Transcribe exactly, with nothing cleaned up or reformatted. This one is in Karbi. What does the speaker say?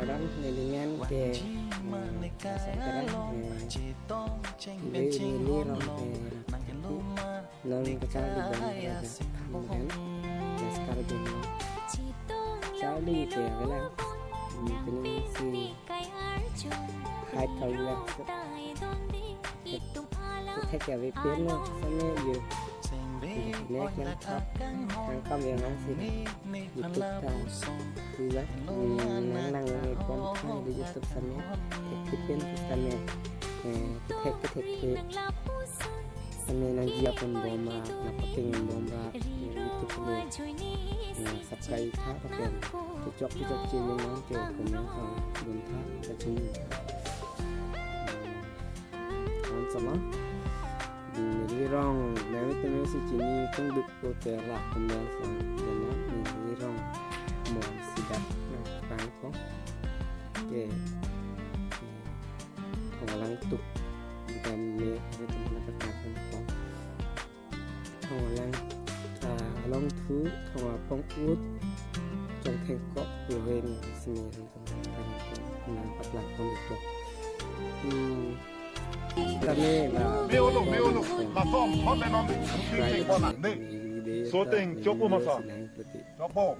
Ram neli amen ke, eh, Asam Terang, eh, neli, neli rong ke, eh, non kacharli bom raja Khamren, Laskar Beno. Charli ke avelang, hmm, pensi hai kau lak se. Kethek ke ave pen lo, same yo. Nek nang thap, nang kam yang nang si. YouTube ta. Sila, hmm, nang nang nang kon thang di YouTube same. Kethek pen same. Eh, kethek kethek ke. Same nangji apon bom ra, nangpaking bom ra, YouTube same. Nang subscribe tha, pakai. Kechok kechok chini nang ke comment nang bom tha, kachini. Onsama. Neli rong, neli teme si chini tung duk ko ke la kumel sang dena, neli rong mo sidak na kang ko. Ke, Thong Alang tuk. Dan me, neli teme na kang ko. Thong Alang, ah, along thu, Thong Apong ut, Chongtheng kok, Lohen, Sini, Nang patlak pon ito. Hmm. Kami na Miolo, miolo. Lason, hot and on. Shooting, shooting, bona, ne. Shooting, chopo masa. Chopo.